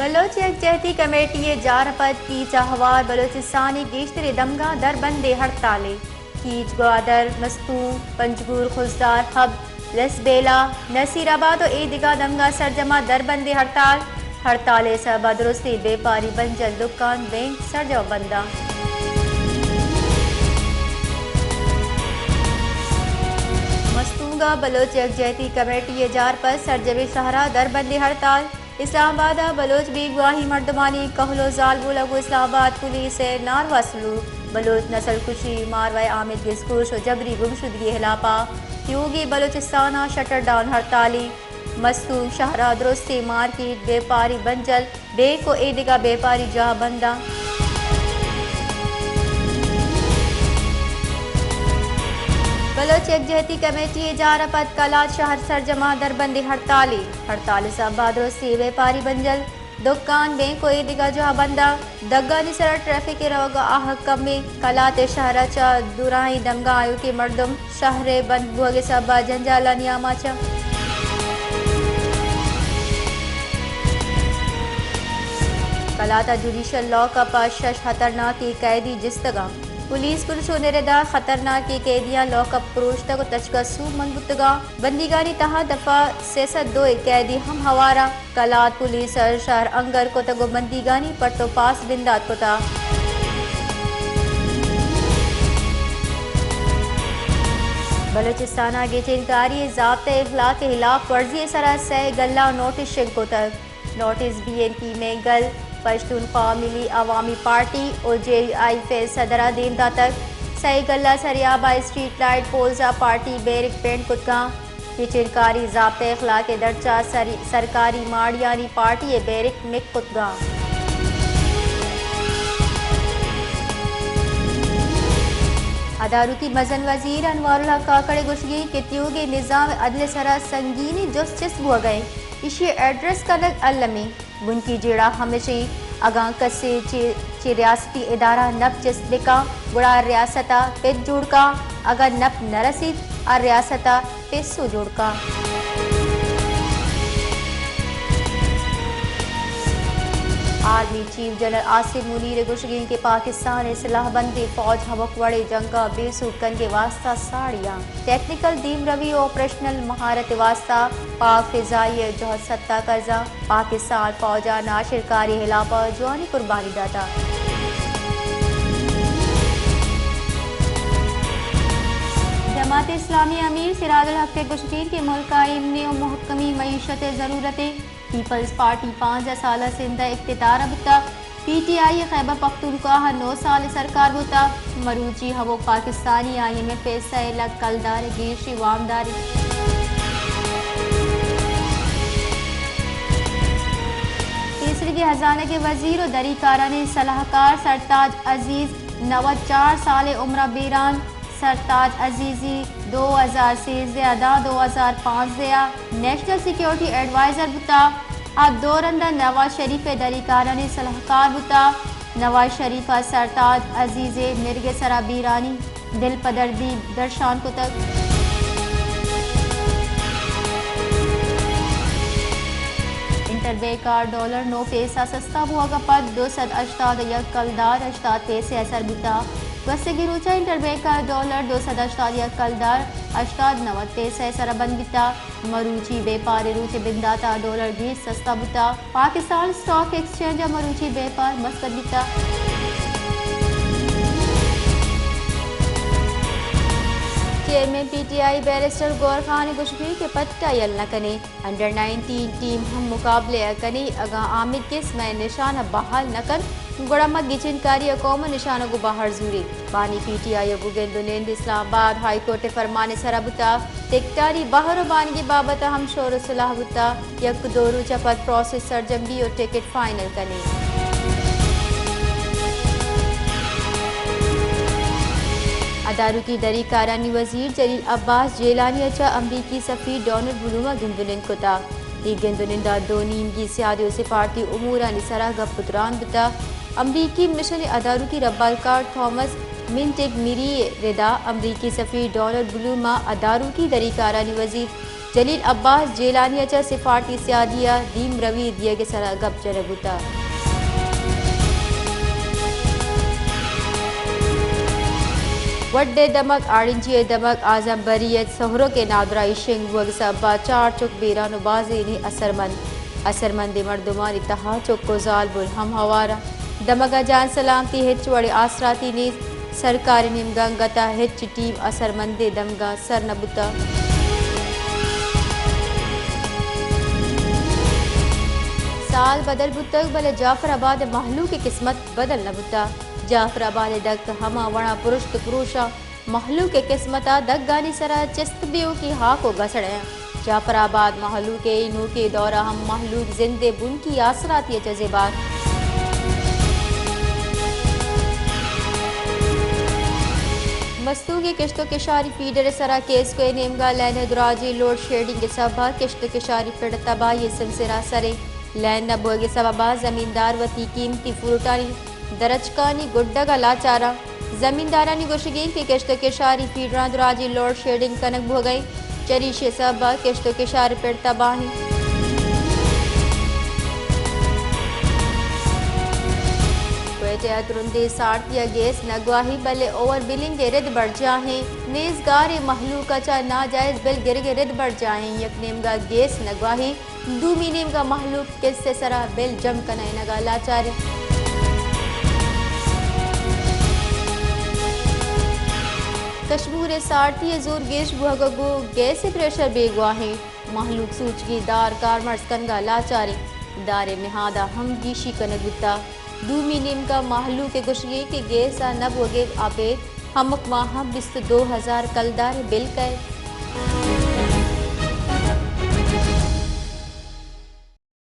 بلوچ یکجہتی کمیٹی ءِ جار ءَ پد کیچ ءَ ہوار بلوچستان ءِ گیشتریں دمگاں دربندیں ہڑتالے۔ کیچ، گوادر، مستونگ، پنجگور، خضدار، حب، لسبیلہ، نصیر آباد ءُ اے دگہ دمگاں سرجم ءَ دربندیں ہڑتال۔ ہڑتال ءِ سبب ءَ درستیں بیپاری، بنجل، دکان، بینک سرجم ءَ بند اَنت۔ مستونگ ءَ بلوچ یکجہتی کمیٹی ءِ جار ءَ پد سرجمیں شہر ءَ دربندیں ہڑتال۔ اسلام آباد ءَ بلوچ بیگواہیں مردمانی کہول ءُ زالبول ءَ گوں اسلام آباد پولیس ءِ ناروا سلوک، بلوچ نسل کشی، ماروئے آمیدگس کوش ءُ جبری گمشدگی ءِ ہلاپ ءَ تیوگیں بلوچستان ءَ شٹر ڈاؤن ہڑتالے۔ مستونگ شہر ءَ درستیں مارکیٹ، بیپاری بنجل، بینک ءُ اے دگہ بیپاری جاہ بند اَنت۔ بلوچ یکجہتی کمیٹی ءِ جار ءَ پد کلات شہر سرجم ءَ دربندیں ہڑتالے۔ ہڑتال ءِ سبب ءَ درستیں بیپاری بنجل، دکان، بینک ءُ اے دگہ جاہ بند اَنت۔ دگانی سرا ٹریفک ءِ روگ ءَ آہگ کم اِنت۔ کلات ءِ شہر ءَ چہ دوراہیں دمگاں آیوکیں مردم شہر ءِ بند بوگ ءِ سبب ءَ جنجالانی آماچ اَنت۔ کلات ءِ جوڈیشل لاک اپ ءَ شش خطرناکیں قیدی جستگ اَنت۔ پولیس پرشون ءِ رد ءَ خطرناکیں قیدیاں لاک اپ پروشتگ ءُ تچک ءَ سوب مند بوتگ اَنت۔ بندیگانی تہا دفعہ سئے سد دو ءِ قیدی ہم ہوار اَنت۔ کلات پولیس ءَ شہر انگر کتگ ءُ بندیگانی پٹ ءُ پاس بندات کتگ۔ بلوچستان ءَ گچین کاری ءِ ضابطہ اخلاق ءِ ہلاپ ورزی ءِ سرا سئے گلہ نوٹس شنگ کتگ۔ Notice B N P Mengal, Pashtunkhwa Milli Awami پارٹی ءُ جے یو آئی ءِ صدر ءَ دیم داتگ۔ سئے گلہ سریاب ءَ اسٹریٹ لائٹ پولز ءَ پارٹی بیرک پینٹ کتگ اَنت۔ گچین کاری ضابطہ اخلاق ءِ درچ ءَ سری-، سرکاری ماڑیانی پارٹی ءِ بیرک مک کتگ اَنت۔ ادارکی مزن وزیر انوار الحق کاکڑ ءِ گوشگ اِنت کہ تیوگیں نظام ءِ عدل ءِ سرا سنگینیں جست چست بوگ ءَ اِنت، ایشی ءِ ایڈریس کنگ المی۔ بنکی جیڑہ ہمیش اِنت، اگاں کسے چہ، چہ ریاستی ادارہ نپ چست بہ کن، گڑا ریاست ءَ پت جوڑ کن، اگاں نپ نہ رسیت، آ ریاست ءَ پیسو جوڑ کن۔ آرمی چیف جنرل عاصم منیر ءِ گوشگ اِنت کہ پاکستان ءِ سلاہ بندیں فوج ہمک وڑیں جنگ ءَ بے سوب کنگ ءِ واستہ ساڑی اَنت۔ ٹیکنیکل دیمروی ءُ آپریشنل مہارت ءِ واستہ پاک فضائیہ ءِ جہد ستا کرزاں۔ پاکستان فوج ءَ ناشرکاری ءِ ہلاپ ءَ جوانیں قربانی داتگ۔ جماعت اسلامی ءِ امیر سراج الحق ءِ گوشگ اِنت کہ ملک ءَ ایمنیں ءُ مہکمیں معیشت ءِ ضرورت اِنت۔ پیپلز پارٹی پانزدہ سال ءَ سندھ ءِ اقتدار ءَ بوتگ۔ پی ٹی آئی ءِ خیبر پختونخوا ءَ نو سال ءِ سرکار بوتگ۔ مروچی ہمک پاکستانی آئی ایم ایف ءِ سئے لکھ کلدار ءِ گیشیں وامدار اِنت۔ پیسریگیں ہزانگ ءِ وزیر ءُ دری کارانی سلاہکار سرتاج عزیز نود چار سال ءِ عمر ءَ بیران۔ سرتاج عزیزی دو ہزار سیزدہ ءَ داں دو ہزار پانزدہ ءَ نیشنل سیکیورٹی ایڈوائزر بوتگ۔ آ دو رند ءَ نواز شریف ءِ دری کارانی سلاہکار بوتگ۔ نواز شریف ءَ سرتاج عزیز ءِ مرگ ءِ سرا بیرانی دلپدردی درشان کتگ۔ انٹر بینک ءَ ڈالر نو پیسہ سستا بوگ ءَ پد دو سد ہشتاد ءُ یک کلدار ہشتاد پیسہ ءَ سر بوتگ۔ گوستگیں روچ ءَ انٹر بینک ءَ ڈالر دو سد ہشتاد ءُ یک کلدار ہشتاد نود پیسہ ءَ سر ءَ بند بیتگ۔ مروچی بیپار ءِ روچ ءِ بندات ءَ ڈالر گیش سستا بوتگ۔ پاکستان اسٹاک ایکسچینج ءَ مروچی بیپار مثبت بیتگ۔ Chairman P T I barrister Gohar Khan ءِ گوشگ اِنت کہ پٹ ءَ یل نہ کنیں، انڈر نائنٹین ٹیم ہم مقابلہ ءَ کنیں، اگاں آمیدگس مئے نشان ءَ بحال نہ کنت، گڑا ما گچین کاری ءَ قوم ءِ نشان ءَ گوں بہر زوریں۔ بانی پی ٹی آئی ءَ گوں گند ءُ نند اسلام آباد ہائی کورٹ ءِ فرمان ءِ سرا بوتگ۔ ٹکٹاری بہر ءُ بانگی بابت ءَ ہم شور ءُ سلاہ بوتگ۔ یک دو روچ ءَ پد پراسس سرجم بیت ءُ ٹکٹ فائنل کنیں۔ ادارکی دری کارانی وزیر جلیل عباس جیلانی ءَ چہ امریکی سفیر ڈونلڈ بلوم ءَ گند ءُ نند کتگ۔ اے گند ءُ نند ءَ دو نیمگی سیادی ءُ سفارتی امورانی سرا گپ ءُ تران بوتگ۔ امریکی مشن ءِ ادارکی ربالکار تھامس منٹگمری ءِ ردا امریکی سفیر ڈونلڈ بلوم ءَ ادارکی دری کارانی وزیر جلیل عباس جیلانی ءَ چہ سفارتی سیادی ءَ دیم روی دیگ ءِ سرا گپ جنگ بوتگ۔ وڈ ءِ دمگ، آڑنجی ءِ دمگ، آزم بری ءِ سہرگ ءِ نادراہی شنگ بوگ ءِ سبب ءَ چار چک بیران ءُ بازینے اثرمند۔ اثرمندیں مردمانی تہا چک ءُ زالبول ہم ہوار اَنت۔ دمگ ءَ جان سلامتی ہچ وڑیں آسراتی نیست۔ سرکار ءِ نیمگ ءَ انگت ءَ ہچ ٹیم اثرمندیں دمگاں سر نہ بوتگ۔ سال بدل بوتگ، بلے جعفر آباد ءِ مہلوک ءِ قسمت بدل نہ بوتگ۔ جعفر آباد ءِ دگ ہما وڑا پرشت پروش اَنت۔ مہلوک ءِ قسمت ءَ دگانی سرا چست بیوکی ہاک ءُ گسڑ اَنت۔ جعفر آباد مہلوک ءِ اے نوکیں دور ءَ ہم مہلوک زند ءِ بنکی آسراتی ءَ چہ زبہر۔ مستونگ ءِ کشت ءُ کشاری فیڈر ءِ سرا کیسکو ءِ نیمگ ءَ لین ءِ دراجی لوڈ شیڈنگ ءِ سبب ءَ کشت ءُ کشاری فیڈر تباہی ءِ سمسر ءَ سر اِنت۔ لین نہ بوگ ءِ سبب ءَ زمیندار وتی قیمتی فروٹانی درچکانی گڈگ ءَ لاچار اَنت۔ زمیندارانی گوشگ اِنت کہ کشت ءُ کشاری فیڈراں دراجی لوڈ شیڈنگ کنگ بوگ ءَ اِنت، چریشی ءِ سبب ءَ کشت ءُ کشار پڑ تباہ اِنت۔ کوئٹہ ءَ ترندیں سارتی ءَ گیس نگواہی، بلے اوور بلنگ ءِ رد برجاہ اِنت۔ نیزگاریں مہلوک ءَ چہ ناجائز بل گرگ ءِ رد برجاہ اِنت۔ یک نیمگ ءَ گیس نگواہی، دومی نیمگ ءَ مہلوک کس ءِ سرا بل جم کنائینگ ءَ لاچار اِنت۔ کشمور ءِ سارتی ءِ زور گیش بوگ ءَ گوں گیس ءِ پریشر بیگواہ اِنت۔ مہلوک سوچگی دار کارمرز کنگ ءَ لاچار اِنت۔ دار ءِ نہاد ءَ ہم گیشی کنگ بوتگ۔ دومی نیمگ ءَ مہلوک ءِ گوشگ اِنت کہ گیس ءِ نہ بوگ ءَ ابید ہمک ماہ ءَ بیست ءُ دو ہزار کلدار ءِ بل کئیت۔